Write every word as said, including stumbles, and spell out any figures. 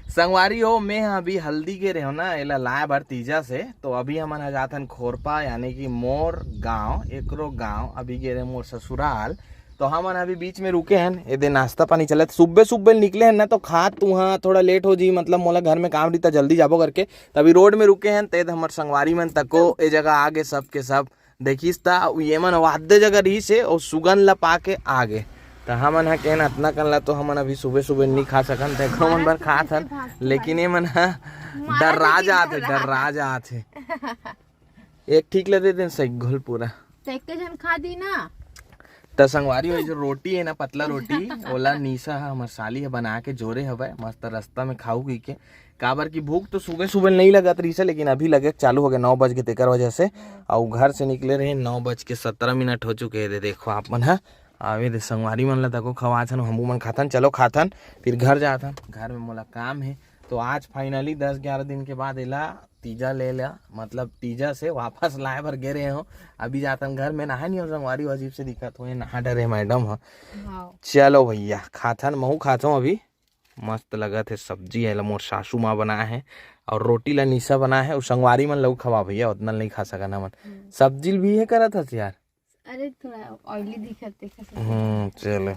संगवारी हो, मैं ह अभी हल्दी गे रहेंव ना, एला लाए बर तीजा से। तो अभी हमन ह जाथन खोरपा, यानी कि मोर गांव, एकरो गांव। अभी गे रहे मोर ससुराल, तो हमन अभी बीच में रुके हन। एदे नाश्ता पानी चलत, सुबह सुबह निकले हन ना, तो खात तुहा थोड़ा लेट हो जी, मतलब मोला घर में काम रहिता, जल्दी जाबो करके। त अभी रोड में रुके हन, तेद हमर संगवारी मन तको ए जगह आगे, सब के सब देखिस त ये मन वाद्य जगह रहिस हे, अउ सुगंध ला पाके आगे। त हमन ह केन अतना कन ला तो हमन अभी सुबह सुबह नी खा सकन, त एकरो मन बर खात हन। लेकिन ये मन ह डर्रा जात हे, डर्रा जात हे। एक ठीक ले दे देन सही घोल पूरा। त एक झन खा दी ना। त संगवारी हो, जो रोटी है ना, पतला रोटी, ओला निशा ह, हमर साली ह बना के जोरे हवय, मस्त रास्ता में खाऊ कहिके। काबर कि भूख तो सुबह सुबह नहीं लगत रहिस हे, लेकिन अभी लगे चालू हो गए, नौ बज के, तेकर वजह से। अउ घर से निकले रहे, नौ बज के सत्रह मिनट हो चुके हे। दे देखो आप मन ह, आवे दे संगवारी मन ला तको खवाथन, हमू मन खाथन, चलो खाथन, फिर घर जाथन। घर में मोला काम है। तो आज finally दस ग्यारह दिन के बाद एला तीजा ले ला, मतलब तीजा से वापस लाए बर गे रहे हो। अभी जाथन घर में, नहाए नहीं हो संगवारी हो, अजीब से दिखत हो, ये नहा डरे मैडम ह। हाँ। चलो भैया खाथन, महू खाथो अभी। मस्त लगत हे सब्जी, एला मोर सासू माँ बनाए हे, अउ रोटी ला निशा बनाए हे। अउ संगवारी मन लऊ खवा भैया, उतना नहीं खा सकन हमन। हम्म। सब्जी ल भी ये करत हस यार। अरे थोड़ा ऑयली दिखत, देखा से। हम्म, चलो।